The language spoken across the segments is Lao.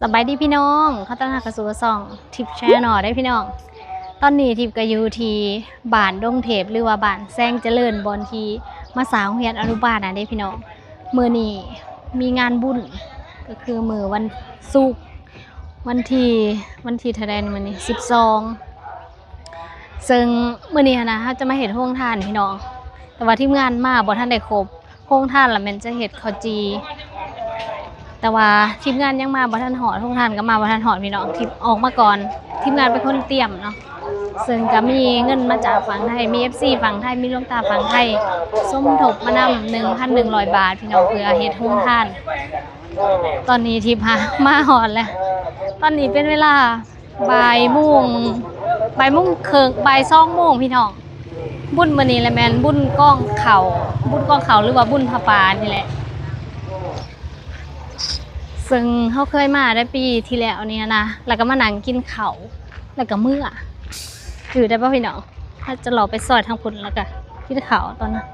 ສະບາຍດີພີ່ນ້ອງ ຂໍຕ້ອນຮັບເຂົ້າສູ່ຊ່ອງທິບແຊນແນວເດີພີ່ນ້ອງ. ຕອນນີ້ທິບກໍຢູ່ທີ່ບ້ານດົງເທບ ຫຼືວ່າບ້ານແຊງຈະເລີນ ບ່ອນທີ່ມາສ້າງໂຮງຮຽນອະນຸບານນັ້ນເດ້ພີ່ນ້ອງ. ມື້ນີ້ມີງານບຸນ ກໍຄືມື້ວັນສຸກ ວັນທີ ວັນທີເທົ່າໃດມື້ນີ້ ສິບສອງ ເຊິ່ງມື້ນີ້ຫັ້ນນະ ເຮົາຈະມາເຮັດໂຮງທານພີ່ນ້ອງ ແຕ່ວ່າທີມງານມາບໍ່ທັນໄດ້ຄົບ. ໂຮງທານລະແມ່ນຈະເຮັດເຂົ້າຈີ່ ແຕ່ວ່າທີມງານຍັງມາບໍ່ທັນຮອດ ໂຮງທານກໍມາບໍ່ທັນຮອດພີ່ນ້ອງ. ທີ່ອອກມາກ່ອນ ທີມງານເປັນຄົນຕຽມເນາະ ເຊິ່ງກໍມີເງິນມາຈາກຝັ່ງໄທ ມີເອັຟຊີຝັ່ງໄທ ມີຫຼວງຕາຝັ່ງໄທ ສົມທົບມານຳ ໜຶ່ງພັນໜຶ່ງຮ້ອຍບາດພີ່ນ້ອງ ເພື່ອເຮັດໂຮງທານ. ຕອນນີ້ທິບຫາມາຮອດແລ້ວ ຕອນນີ້ເປັນເວລາ ບ່າຍໂມງ ບ່າຍໂມງເຄິ່ງ ບ່າຍສອງໂມງພີ່ນ້ອງ. ບຸນມື້ນີ້ລະແມ່ນບຸນກອງເຂົ້າ ບຸນກອງເຂົ້າ ຫຼືວ່າບຸນຜ້າປ່ານີ້ແຫຼະ ເຊິ່ງເຮົາເຄີຍມາໄດ້ປີທີ່ແລ້ວນີ້ນະ ແລ້ວກໍມານັ່ງກິນເຂົ້າ ແລ້ວກໍເມືອ ຈື່ໄດ້ບໍ່ພີ່ນ້ອງ? ເຮົາຈະເລາະໄປຊອຍທາງພຸ້ນ ແລ້ວກໍກິນເຂົ້າຕອນນັ້ນ.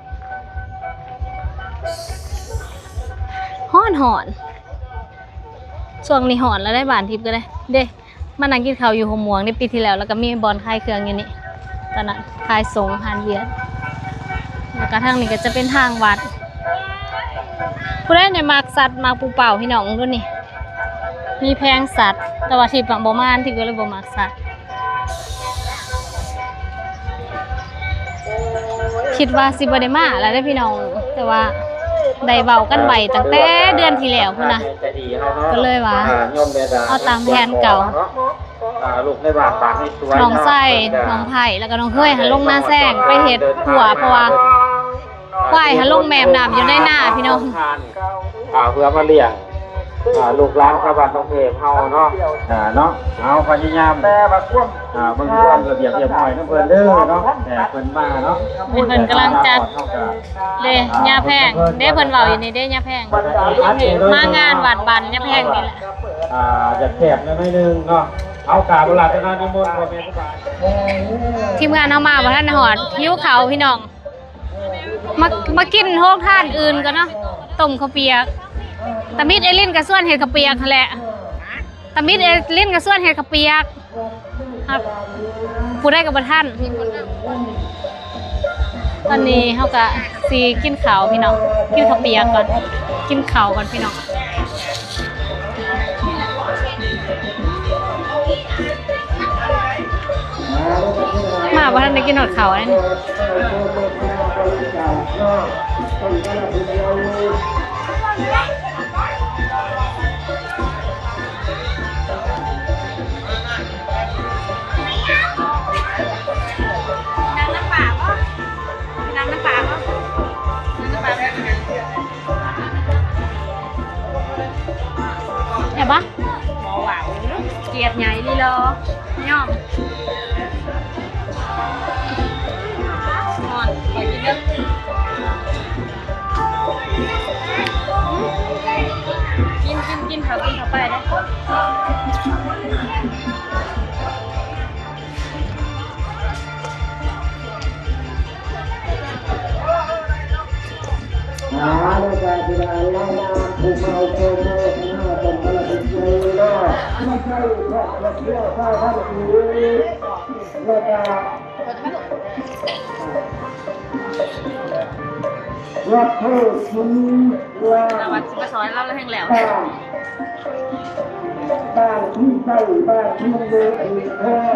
ຮ້ອນໆ ຊ່ວງນີ້ຮ້ອນແລ້ວໄດ໋ ບ້ານທິບກໍໄດ້ເດ້. ມານັ່ງກິນເຂົ້າຢູ່ຫົວມ່ວງໃນປີທີ່ແລ້ວ ແລ້ວກໍມີບ່ອນຂາຍເຄື່ອງຢູ່ນີ້ ຕອນນັ້ນຂາຍສົ່ງຮ້ານວຽດ ແລ້ວກໍທາງນີ້ກໍຈະເປັນທາງວັດ. ຜູ້ໃດນີ້ມັກສັດ ມັກປູເປົ້າ ພີ່ນ້ອງເບິ່ງດູນີ້ ມີແຜງສັດ ແຕ່ວ່າທິບບໍ່ມາ ທິບກໍເລີຍບໍ່ມັກສັດ. ຄິດວ່າຊິບໍ່ໄດ້ມາແລ້ວເດ້ພີ່ນ້ອງ ແຕ່ວ່າໄດ້ເວົ້າກັນໄວ້ຕັ້ງແຕ່ເດືອນທີ່ແລ້ວພຸ້ນນະ ກໍເລີຍວ່າເອົາຕາມແຜນເກົ່າ. ອ່າ ລູກໃນບ້ານປາກໃນສວນ ນ້ອງຊາຍ ເນາະ ນ້ອງໄພ ແລ້ວກໍນ້ອງເຄີຍຫັ້ນລົງນາແຊງໄປເຮັດຂົວ ເພາະວ່າຄວາຍຫັ້ນລົງແມ່ນ້ຳຢູ່ໃນນາພີ່ນ້ອງ ອ່າ ເພື່ອມາລ້ຽງ ອ່າ ລູກຫຼານຊາວບ້ານຕົງເທບເຮົາເນາະ ອ່າ ເນາະ ເຮົາພະຍາຍາມ ອ່າ ເບິ່ງຄວາມລະບຽບຮຽບຮ້ອຍນຳເພິ່ນເດີເນາະ ແຕ່ເພິ່ນມາເນາະ ເພິ່ນກຳລັງຈັດ ເດ້ ຍ່າແພງເດ້ ເພິ່ນເວົ້າຢູ່ນີ້ເດ້ ຍ່າແພງ ມາງານວັດບ້ານຍ່າແພງນີ້ແຫຼະ. ອ່າ ຈະແຄບໜ້ອຍໜຶ່ງເນາະ ເອົາກາບອາລາທະນານິມົນພໍ່ແມ່ ທີມງານເຮົາມາບໍ່ທັນຮອດ ຫິວເຂົ້າພີ່ນ້ອງ ມາ ມາກິນໂຮງທານອື່ນກ່ອນເນາະ ຕົ້ມເຂົ້າປຽກ ຕາມິດເອລິນກໍຊວນເຮັດເຂົ້າປຽກຫັ້ນແຫຼະ ຕາມິດເອລິນກໍຊວນເຮັດເຂົ້າປຽກ ຄັບ ຜູ້ໃດກໍບໍ່ທັນ. ຕອນນີ້ເຮົາກໍຊິກິນເຂົ້າພີ່ນ້ອງ ກິນເຂົ້າປຽກກ່ອນ ກິນເຂົ້າກ່ອນພີ່ນ້ອງ. ມາບໍ່ທັນໄດ້ກິນຮອດເຂົ້າເລີຍນີ້. ນັ່ງນ້ຳປາບໍ່? ນັ່ງນ້ຳປາບໍ່? ນັ່ງນ້ຳປາແມ່ນຫຍັງ? ແມ່ນບໍ່? ບໍ່ຫວານ ກຽດໃຫຍ່ລີລໍ ຍອມ. ຮ້ອນ ຂໍກິນເດີ. ກິນ ກິນ ກິນເຂົ້າ ກິນເຂົ້າໄປເດີ.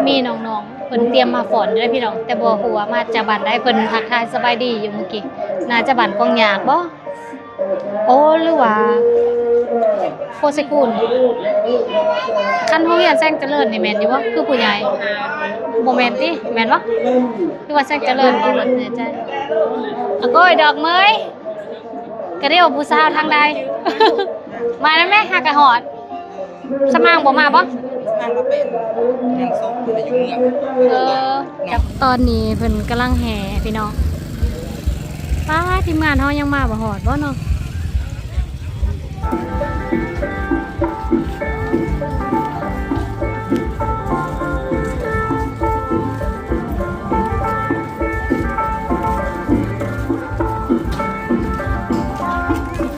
ມີນ້ອງໆ ເພິ່ນຕຽມມາຟ້ອນຢູ່ເດ້ພີ່ນ້ອງ ແຕ່ບໍ່ຮູ້ວ່າມາຈາກບ້ານໃດ. ເພິ່ນທັກທາຍສະບາຍດີຢູ່ມື້ກີ້ ໜ້າຈະບ້ານກອງຍາກບໍ່? ໂອ້ ຫຼືວ່າໂພໄຊຄູນ? ຄັນໂຮງຮຽນແຊງຈະເລີນນີ້ແມ່ນຢູ່ບໍ່? ຄືຜູ້ໃຫຍ່ ບໍ່ແມ່ນຕິ? ແມ່ນບໍ່? ຫຼືວ່າແຊງຈະເລີນບໍ່? ບໍ່ແນ່ໃຈ. ອາໂກຍ ດອກເມີຍ ກະດຽວຜູ້ສາວທາງໃດ ມານຳແມ້ ຫາກະຮອດ. ສະໝ່າງບໍ່ມາບໍ່? ສະໝ່າງກໍເປັນ ຍັງສອງ ເພິ່ນຢູ່ເມືອງ. ເອີ ຕອນນີ້ເພິ່ນກຳລັງແຫ່ພີ່ນ້ອງ. ປ້າ ທີມງານເຮົາຍັງມາບໍ່ຮອດບໍ່ເນາະ?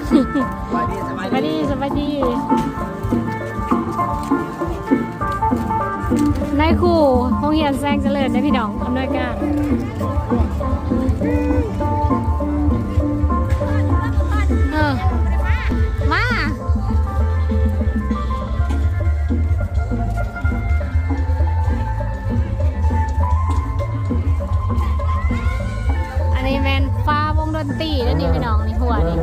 ສະບາຍດີ ສະບາຍດີ ສະບາຍດີ ສະບາຍດີ. ນາຍຄູໂຮງຮຽນແສງຈະເລີນເດ້ພີ່ນ້ອງ ອຳນວຍການ ເອີ ມາ. ອັນນີ້ແມ່ນຟ້າວົງດົນຕີເດ້ນີ້ພີ່ນ້ອງ ນີ້ຫົວນີ້.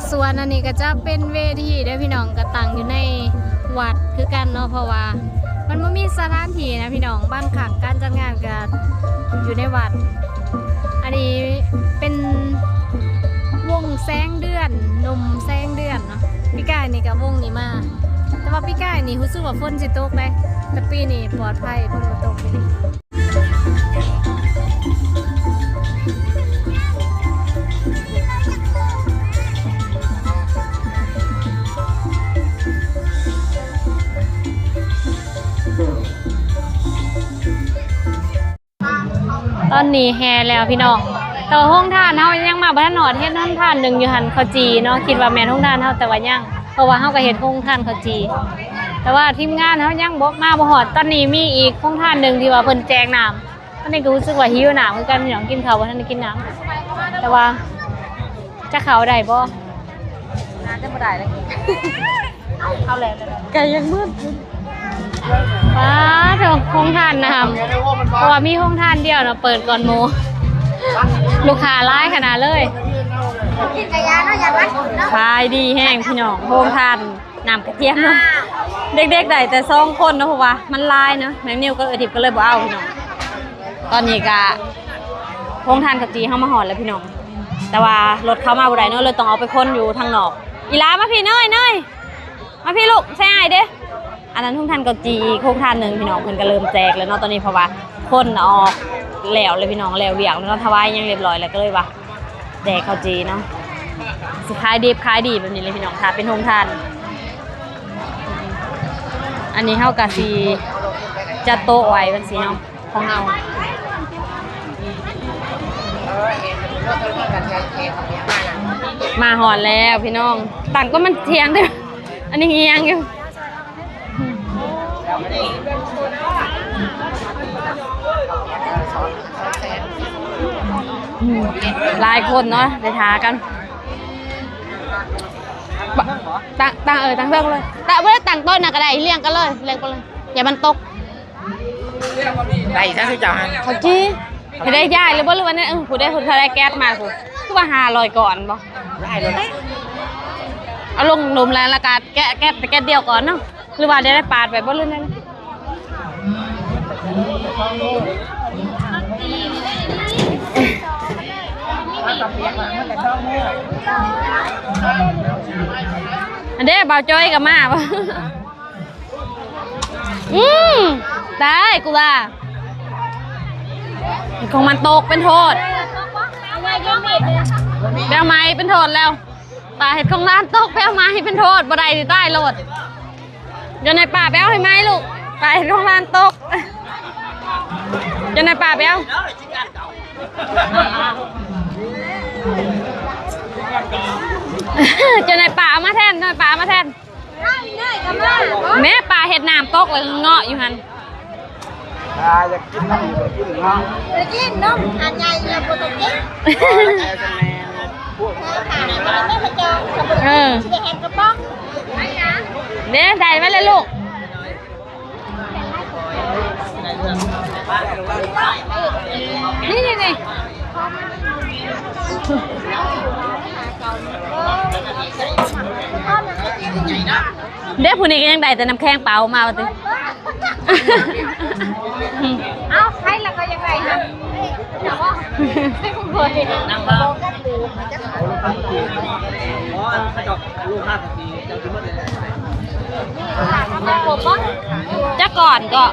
ສ່ວນອັນນີ້ກໍຈະເປັນເວທີເດ້ພີ່ນ້ອງ ກໍຕັ້ງຢູ່ໃນວັດຄືກັນເນາະ ເພາະວ່າມັນບໍ່ມີສະຖານທີ່ນະພີ່ນ້ອງ ບາງຄັ້ງການຈັດງານກໍຢູ່ໃນວັດ. ອັນນີ້ເປັນວົງແສງເດືອນ ໜຸ່ມແສງເດືອນເນາະ ປີກາຍນີ້ກໍວົງນີ້ມາ ແຕ່ວ່າປີກາຍນີ້ຮູ້ສຶກວ່າຝົນຊິຕົກເດ້ ແຕ່ປີນີ້ປອດໄພ ຝົນບໍ່ຕົກ. ຕອນນີ້ແຫ່ແລ້ວພີ່ນ້ອງ ແຕ່ວ່າໂຮງທານເຮົາຍັງມາບໍ່ທັນຮອດ ເຫັນໂຮງທານໜຶ່ງຢູ່ຫັ້ນ ເຂົ້າຈີ່ເນາະ ຄິດວ່າແມ່ນໂຮງທານເຮົາ ແຕ່ວ່າຍັງ ເພາະວ່າເຮົາກໍເຮັດໂຮງທານເຂົ້າຈີ່ ແຕ່ວ່າທີມງານເຮົາຍັງບໍ່ ມາບໍ່ຮອດ. ຕອນນີ້ມີອີກໂຮງທານໜຶ່ງທີ່ວ່າເພິ່ນແຈກນ້ຳ ຕອນນີ້ກໍຮູ້ສຶກວ່າຫິວນ້ຳຄືກັນພີ່ນ້ອງ ກິນເຂົ້າບໍ່ທັນໄດ້ກິນນ້ຳ ແຕ່ວ່າຈະເຂົ້າໄດ້ບໍ່? ໜ້າຈະບໍ່ໄດ້ແລ້ວ ເຂົ້າແລ້ວ ໃກ້ຍັງມືດ. ວ້າໂທ້ ໂຮງທານນະ ເພາະວ່າມີໂຮງທານດຽວເນາະ ເປີດກ່ອນໝູ່ ລູກຄ້າຫຼາຍຂະໜາດເລີຍ ກິນກະຢາເນາະ ຢາມັນເນາະ ຂາຍດີແຮງພີ່ນ້ອງ ໂຮງທານ ນ້ຳກະຈຽມເນາະ ເດັກໆໄດ້ແຕ່ສອງຄົນເນາະ ເພາະວ່າມັນຫຼາຍເນາະ ແມ່ນິວກັບເອື້ອຍທິບກໍເລີຍບໍ່ເອົາພີ່ນ້ອງ. ຕອນນີ້ກະໂຮງທານເຂົ້າຈີ່ເຮົາມາຮອດແລ້ວພີ່ນ້ອງ ແຕ່ວ່າລົດເຂົ້າມາບໍ່ໄດ້ເນາະ ເລີຍຕ້ອງເອົາໄປຄົນຢູ່ທາງນອກ. ອີຫຼາມາພີ້ ເນີຍ ເນີຍ ມາພີ້ລູກ ໃສ່ອ້າຍເດ້. ອັນນັ້ນໂຮງທານເຂົ້າຈີ່ ອີກໂຮງທານໜຶ່ງພີ່ນ້ອງ ເພິ່ນກໍເລີ່ມແຈກແລ້ວເນາະຕອນນີ້ ເພາະວ່າຄົນອອກແລ້ວແລ້ວພີ່ນ້ອງ ແລ້ວວຽກແລ້ວເນາະ ຖວາຍຫຍັງຮຽບຮ້ອຍແລ້ວ ກໍເລີຍວ່າ ແດກເຂົ້າຈີ່ເນາະ ຊິຂາຍດິບຂາຍດີແບບນີ້ເລີຍພີ່ນ້ອງ ຖ້າເປັນໂຮງທານ. ອັນນີ້ເຮົາກະຊິຈັດໂຕະໄວ້ຈັ່ງຊີ້ເນາະ ຂອງເຮົາ. ມາຮອດແລ້ວພີ່ນ້ອງ ຕັ້ງກໍມັນທຽງເດີ້ ອັນນີ້ງຽງຢູ່. ອືມ ຫຼາຍຄົນເນາະ ໄດ້ຖ້າກັນ ຕັ້ງ ຕັ້ງ ເອີ ຕັ້ງເທິງເລີຍ ຕັ້ງ ບໍ່ໄດ້ຕັ້ງໂຕະນະກໍໄດ້ ລຽງກັນເລີຍ ລຽງກັນເລີຍ ຢ່າມັນຕົກ. ໄດ້ຊະ ຊຸມເຈົ້າຫັ້ນ ເຂົ້າຈີ່ ຊິໄດ້ຍ້າຍຫຼືບໍ່ ຫຼືວ່າແນວ ເອີ ຜູ້ໃດ ຜູ້ໃດແກັດມາ ຄືວ່າຫ້າຮ້ອຍກ່ອນບໍ່? ໄດ້ເລີຍ ເອົາລົງຫຼຸມແລ້ວ ແລ້ວກະແກະ ແກະ ແກະດຽວກ່ອນເນາະ ຫຼືວ່າໄດ້ປາດໄວ້ບໍ່ ຫຼືແນວໃດ? ອັນເດ້ ບ່າວຈ້ອຍກໍມາບໍ່? ອືມ ຕາຍ ກູວ່າ ຂອງມັນຕົກເປັນໂທດ ແບວໄມ້ເປັນໂທດແລ້ວ ປາເຮັດຂອງຫຼານຕົກ ແບວໄມ້ເປັນໂທດ ບໍ່ໄດ້ຕິ ຕາຍໂລດ. ເຈົ້ານາຍປ້າໄປເອົາໃຫ້ໄມ້ລູກ ປາເຮັດຂອງຫຼານຕົກ ເຈົ້ານາຍປ້າໄປເອົາ ເຈົ້ານາຍປ້າເອົາມາແທນ ເຈົ້ານາຍປ້າເອົາມາແທນ. ແມ່ ປາເຮັດນ້ຳຕົກແລ້ວເງາະຢູ່ຫັ້ນ ປາຢາກກິນນ້ຳ ຢາກກິນເນາະ ຢາກກິນນມ ອັນໃຫຍ່ແລ້ວບໍ່ຕ້ອງກິນ ເອີ ຊິໄດ້ເຫັນກະປ໋ອງ ເດ້ ໄດ້ມາແລ້ວລູກ. ນີ້ ນີ້ ນີ້ ເດ້ ຜູ້ນີ້ກໍຍັງໄດ້ແຕ່ນ້ຳແຂງເປົ່າມາວ່າຕິ ເອົ້າ ໃຜລະກໍຍັງໄດ້ຫັ້ນ ນັ່ງເວົ້າ ຈັກກ່ອນກໍ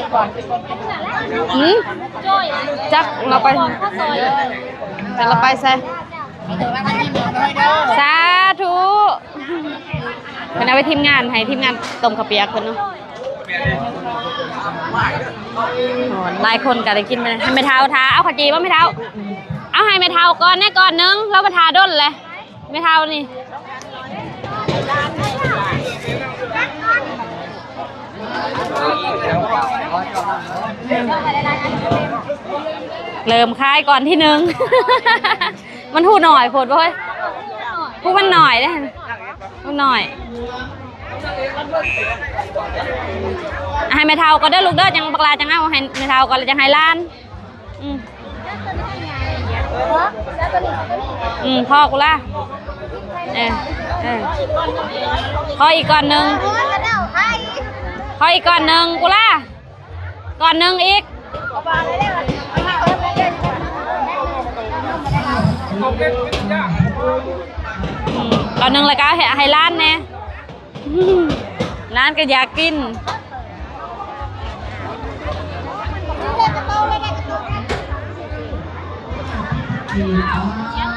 ໃ ຫືມ ຈັກລາວໄປ ຈັກລາວໄປໃສ? ສາທຸ. ເພິ່ນເອົາໄປທີມງານ ໃຫ້ທີມງານຕົ້ມເຂົ້າປຽກເພິ່ນເນາະ. ໂອ້ ຫຼາຍຄົນກໍໄດ້ກິນ ໃຫ້ແມ່ເຖົ້າຖ້າ. ເອົາເຂົ້າຈີ່ບໍ່ແມ່ເຖົ້າ? ເອົາໃຫ້ແມ່ເຖົ້າກ່ອນແດ່ ກ່ອນໜຶ່ງ ລາວມາຖ້າດົນແຫຼະ ແມ່ເຖົ້ານີ້. ເລີ່ມຂາຍກ່ອນທີໜຶ່ງ. ມັນຮູ້ໜ້ອຍໂພດບໍ່ເຮີ້ຍ? ຮູ້ມັນໜ້ອຍເດ້ ຮູ້ໜ້ອຍ. ໃຫ້ແມ່ເຖົ້າກ່ອນເດີລູກເດີ ຈັ່ງບັກຫຼ້າຈັ່ງເອົາ ໃຫ້ແມ່ເຖົ້າກ່ອນ ແລ້ວຈັ່ງໃຫ້ຫຼານ. ອືມ ອືມ ພໍກູລາ. ເອີ ເອີ ຂໍອີກກ່ອນໜຶ່ງ ຂໍອີກກ່ອນໜຶ່ງກູລາ. ກ່ອນໜຶ່ງອີກ ອືມ ກ່ອນໜຶ່ງ ແລ້ວກໍໃຫ້ ໃຫ້ຫຼານແດ່ ຫຼານກໍຢາກກິນ.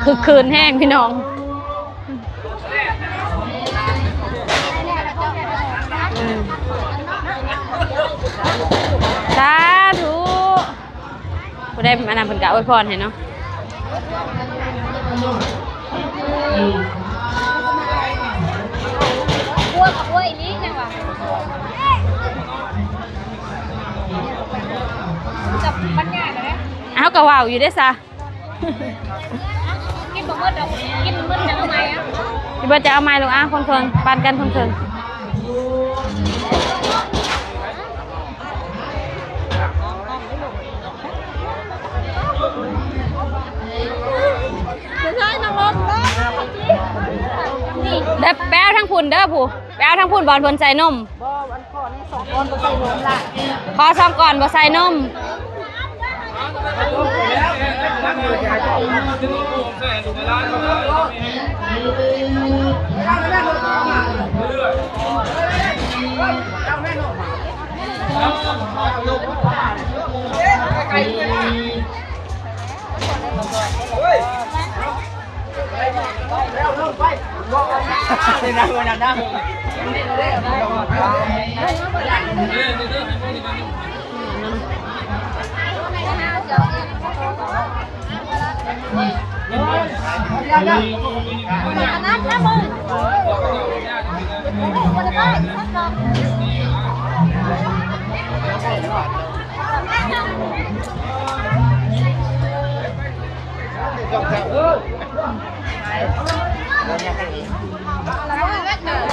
ຄຶກຄື້ນແຮງພີ່ນ້ອງ. ອືມ ສາທຸ. ຜູ້ໃດອັນນັ້ນເພິ່ນກໍອວຍພອນໃຫ້ເນາະ. ເຮົາກໍເວົ້າຢູ່ເດ້ຊະ. ກິນບໍ່ໝົດດອກ ກິນໝົດຈະເອົາໃໝ່ອະ ກິນບໍ່ໝົດຈະເອົາໃໝ່ລູກ. ອ່ະ ຄົນເຄິ່ງ ປັນກັນຄົນເຄິ່ງ. ແບບ ໄປເອົາທາງພຸ້ນເດີ ຜູ້ ໄປເອົາທາງພຸ້ນ ບ່ອນເພິ່ນໃສ່ນົມ. ຂໍສອງກ້ອນບໍ່ໃສ່ນົມ.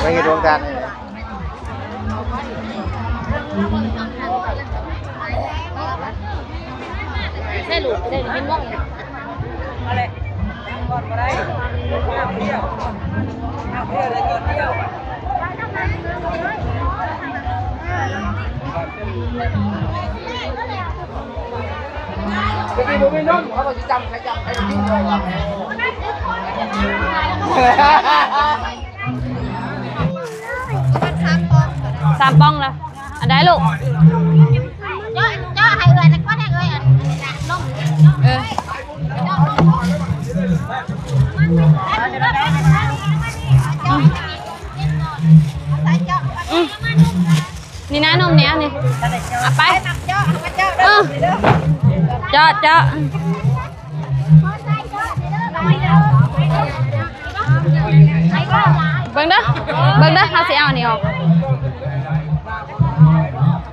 ໄປເຮັດໂຮງການ ໃສ່ລູກໄດ້ຍິນບໍ່? ຕະກີ້ບໍ່ມີນົມ ເຂົາກໍຊິຈຳໃຜຈຳໃຜກິນເຂົາວ່າ ສາມປ່ອງລະ ອັນໃດລູກ? ເຈາະ ເຈາະໃຫ້ເອື້ອຍ ແລ້ວກໍໃຫ້ເອື້ອຍອັນ ອັນນີ້ນະ ນົມ ເອີ ອືມ ນີ້ນະນົມນີ້ ອັນນີ້ ເອົາໄປ ເອີ ເຈາະ ເຈາະ ເບິ່ງເດີ ເບິ່ງເດີ ເຮົາຊິເອົາອັນນີ້ອອກ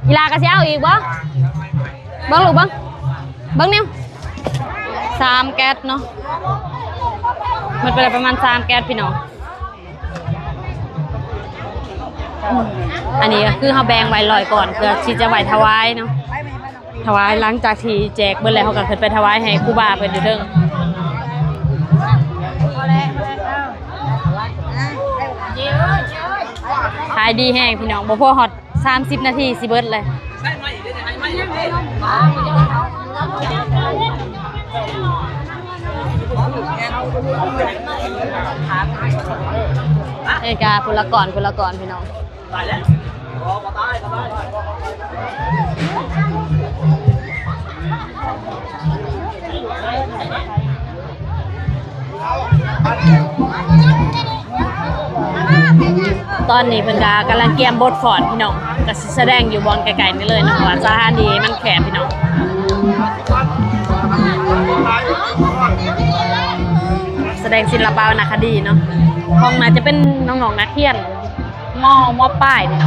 ອີ່ຫຼ້າກໍຊິເອົາອີກບໍ່? ເບິ່ງລູກ ເບິ່ງ ເບິ່ງແນວ ສາມແກັດເນາະ ໝົດໄປແລ້ວປະມານສາມແກັດພີ່ນ້ອງ. ອັນນີ້ກໍຄືເຮົາແບ່ງໄວ້ຮ້ອຍກ້ອນ ເພື່ອທີ່ຈະໄວ້ຖວາຍເນາະ ຖວາຍ ຫຼັງຈາກທີ່ແຈກເບິດແລ້ວ ເຮົາກໍຂຶ້ນໄປຖວາຍໃຫ້ຄູບາເພິ່ນຢູ່ເທິງ. ຂາຍດີແຮງພີ່ນ້ອງ ບໍ່ພໍຮອດ ສາມສິບນາທີຊິເບິດເລີຍ. ເອີ ກະພຸ້ນລະກ່ອນ ພຸ້ນລະກ່ອນພີ່ນ້ອງ. ຕາຍແລ້ວ ບໍ່ຕາຍ ບໍ່ຕາຍ. ຕອນນີ້ເພິ່ນກະກຳລັງກຽມບົດຟ້ອນພີ່ນ້ອງ ກະຊິສະແດງຢູ່ບ່ອນໃກ້ໆນີ້ເລີຍເນາະ ເພາະວ່າສະຖານທີ່ມັນແຄບພີ່ນ້ອງ. ສະແດງສິລະປະວັນນະຄະດີເນາະ ຂອງໜ້າຈະເປັນນ້ອງໆນັກຮຽນ ມໍ ມໍປາຍນີ້.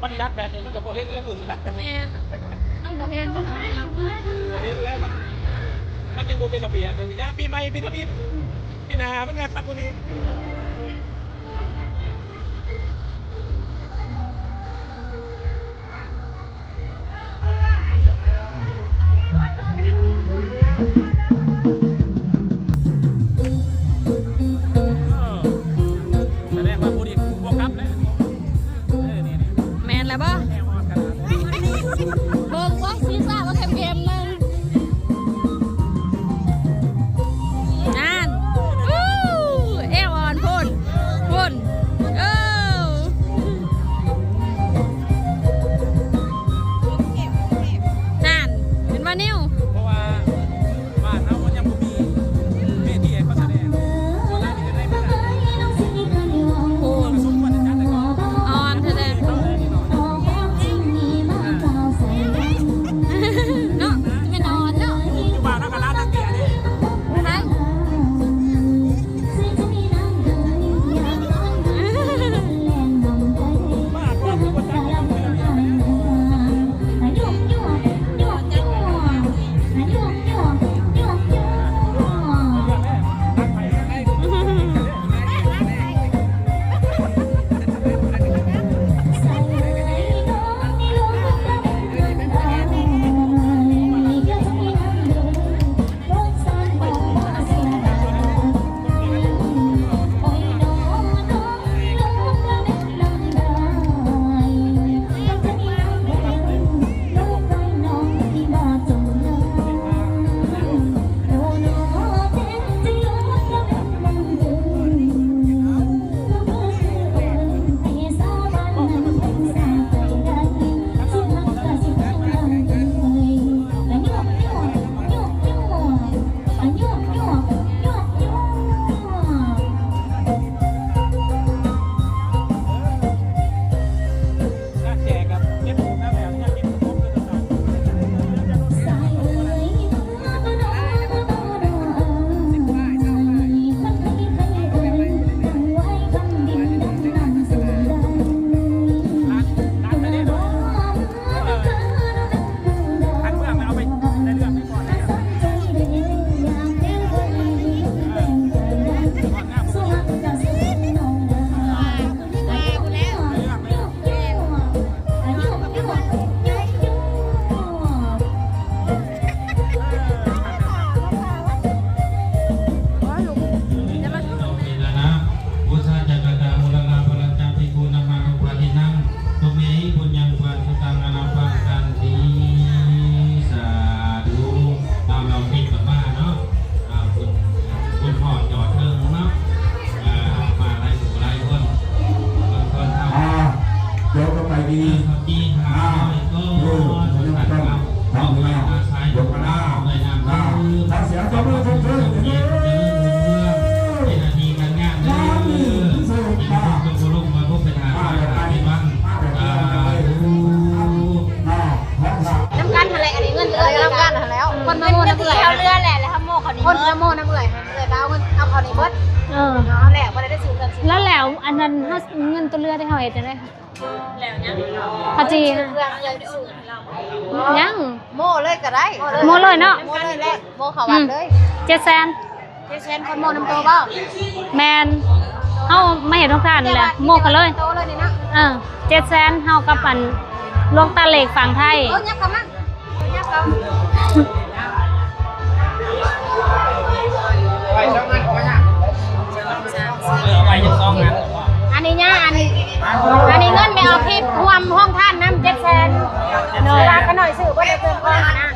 ມັນຈັດແບບນີ້ມັນກະບໍ່ເຫັນເລື່ອງອື່ນລະ. ແມ່ນ ມັນບໍ່ເຫັນ ເຫັນແລ້ວ ມັນຍັງບໍ່ເປັນລະບຽບ. ຍາມປີໃໝ່ເປັນລະບຽບ ປີໜ້າມັນງານປັດກວ່ານີ້. ສະແດງວ່າຜູ້ນີ້ບໍ່ກັບແລ້ວ. ເອີ ນີ້ໆ ແມ່ນແລ້ວບໍ່? ເບິ່ງວ່າຊີສາວ່າເຂັມໆໜຶ່ງ ນັ້ນ ອູ້ ແອວອ່ອນໂພດ. ແລ້ວ ແລ້ວອັນນັ້ນເຮົາ ເງິນຕົວເຫຼືອທີ່ເຮົາເຮັດຈັ່ງໃດ? ແລ້ວຍັງ ເຂົາຊິ ຍັງ ໂມ້ເລີຍກໍໄດ້ ໂມ້ເລີຍເນາະ ໂມ້ເລີຍແຫຼະ ໂມ້ເຂົ້າວັດເລີຍ ເຈັດແສນ ເຈັດແສນ ຄົນໂມ້ນຳໂຕບໍ່? ແມ່ນ ເຮົາມາເຮັດໂຮງທານແຫຼະ ໂມ້ເຂົາເລີຍ ໂຕເລີຍນີ້ເນາະ ເອີ ເຈັດແສນ ເຮົາກັບອັນຫຼວງຕາເລັກຝັ່ງໄທ ເອີ ຍັບເຂົ້າມາ ອັນນີ້ຍາ ອັນນີ້ ອັນນີ້ເງິນແມ່ອອກທິບ ຮ່ວມໂຮງທານນຳ ເຈັດແສນ ໂດຍ ວ່າຂະນ້ອຍຊື້ບໍ່ໄດ້ເຄື່ອງຂອງຫັ້ນນະ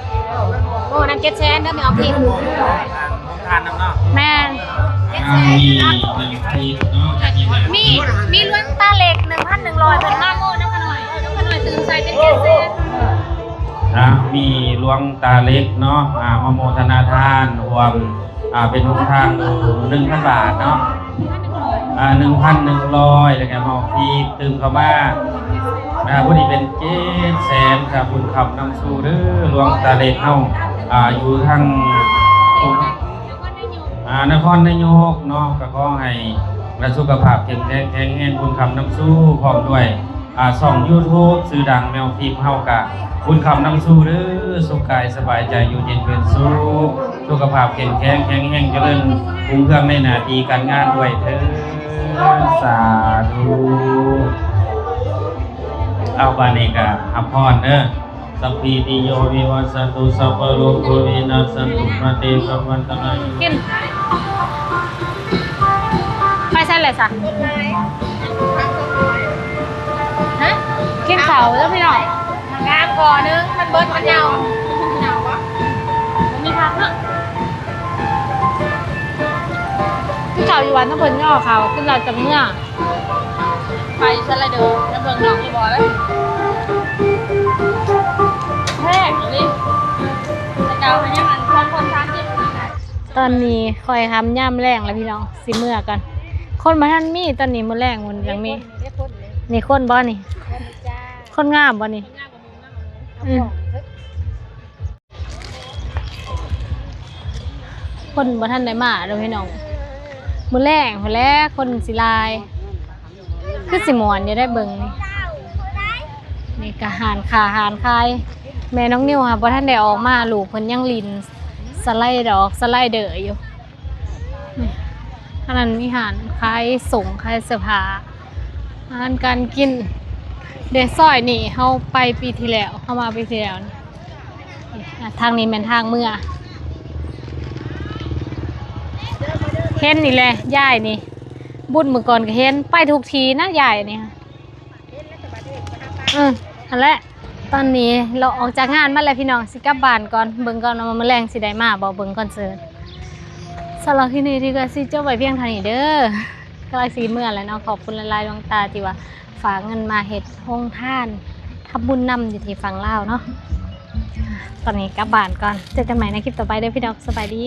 ໂອ້ ນຳ ເຈັດແສນ ເດີ ແມ່ອອກທິບ ໂຮງທານນຳເນາະ ແມ່ນ ເຈັດແສນ ມີ ມີຫຼວງຕາເລັກ ໜຶ່ງພັນໜຶ່ງຮ້ອຍ ເພິ່ນມາໂມ້ນຳຂະນ້ອຍ ຂະນ້ອຍຕື່ມໃສ່ເປັນ ເຈັດແສນ ນະ ມີຫຼວງຕາເລັກເນາະ ອ່າ ມາໂມທະນາທານຮ່ວມ ອ່າ ເປັນໂຮງທານ ໜຶ່ງພັນບາດເນາະ ອ່າ ໜຶ່ງພັນໜຶ່ງຮ້ອຍ ແລ້ວກໍມາອອກທີ່ຕື່ມເຂົ້າມາ ອ່າ ຜູ້ນີ້ເປັນ ເຈັດແສນ ກະບຸນຄ້ຳນຳສູ່ເດີ ຫຼວງຕາເລັກເຮົາ ອ່າ ຢູ່ທາງ ອ່າ ນະຄອນນາຍົກເນາະ ກໍຂໍໃຫ້ ອ່າ ສຸຂະພາບເຂັ້ມແຂງ ແຂງແຮງ ບຸນຄ້ຳນຳສູ່ ພ້ອມດ້ວຍ ອ່າ ຊ່ອງຢູທູບຊື່ດັງແມວພິມເຮົາກະບຸນຄ້ຳນຳສູ່ເດີ ສຸກກາຍສະບາຍໃຈ ຢູ່ເຢັນເປັນສຸກ ສຸຂະພາບເຂັ້ມແຂງ ແຂງແຮງ ຈະເລີນຮຸ່ງເຮືອງໃນໜ້າທີ່ການງານດ້ວຍເທີ້ນ ສາທຸ ເອົາ ບາດນີ້ກະຮັບພອນເດີ ສັບພີຕິໂຍວິວັດສັນຕຸ ສັບພະໂລໂກວິນັດສັນຕຸ ມາເຕພະວັນຕະລາຍໂຍ ກິນ ໄປໃສແຫຼະສະ? ຮະ? ກິນເຂົ້າເດີພີ່ນ້ອງ ໝາກງາມກໍໜຶ່ງ ມັນເບິດ ມັນເຫຍົາ ບໍ່ມີຜັກເນາະ ກິນເຂົ້າຢູ່ວັດນຳເພິ່ນຍໍເຂົ້າ ກິນແລ້ວຈັ່ງເມືອ. ໄປສະໄລເດີ ແລ້ວເບິ່ງນ້ອງຢູ່ບໍ່ລະ ແພງອີ່ຫຼີ ແຕ່ເກົ່າຫັ້ນຍັງອັນສອງຄົນສາມສິບ. ຕອນນີ້ຂ້ອຍຄ່ຳຍາມແລງແລ້ວພີ່ນ້ອງ ຊິເມືອກ່ອນ ຄົນບໍ່ທັນມີ ຕອນນີ້ມື້ແລງມັນຈັ່ງມີ ນີ້ຄົນບໍ່ນີ້ ຄົນງາມບໍ່ນີ້? ອືມ ຄົນບໍ່ທັນໄດ້ມາເດີພີ່ນ້ອງ ມື້ແລງພຸ້ນແຫຼະຄົນຊິຫຼາຍ ຄືຊິມ່ວນຢູ່ໄດ໋ເບິ່ງນີ້ ນີ້ກະຮ້ານຄ້າຮ້ານຂາຍ ແມ່ນ້ອງນິວຫາບໍ່ທັນໄດ້ອອກມາ ລູກເພິ່ນຍັງຫຼິ້ນສະໄລດອກສະໄລເດີຢູ່. ອັນນັ້ນມີຮ້ານຂາຍສົ່ງຂາຍເສື້ອຜ້າ ອາຫານການກິນ ເດ ຊອຍນີ້ເຮົາໄປປີທີ່ແລ້ວ ເຮົາມາປີທີ່ແລ້ວນີ້ ທາງນີ້ແມ່ນທາງເມືອ ເຫັນນີ້ແຫຼະຍາຍນີ້ ບຸນມື້ກ່ອນກໍເຫັນ ໄປທຸກທີ່ນະຍາຍນີ້. ເອີ ຫັ້ນແຫຼະ ຕອນນີ້ເລາະອອກຈາກງານມາແລ້ວພີ່ນ້ອງ ຊິກັບບ້ານກ່ອນ ເບິ່ງກ່ອນວ່າມື້ແລງຊິໄດ້ມາບໍ່ ເບິ່ງກ່ອນເຊີ. ສຳລັບຄລິບນີ້ທີ່ກໍຊິຈົບໄວ້ພຽງເທົ່ານີ້ເດີ ກຳລັງຊິເມືອແລ້ວເນາະ ຂອບຄຸນຫຼາຍໆ ດວງຕາທີ່ວ່າຝາກເງິນມາເຮັດໂຮງທານ ທຳບຸນນຳຢູ່ທີ່ຝັ່ງລາວເນາະ ຕອນນີ້ກັບບ້ານກ່ອນ ເຈີກັນໃໝ່ໃນຄລິບຕໍ່ໄປເດີພີ່ນ້ອງ ສະບາຍດີ.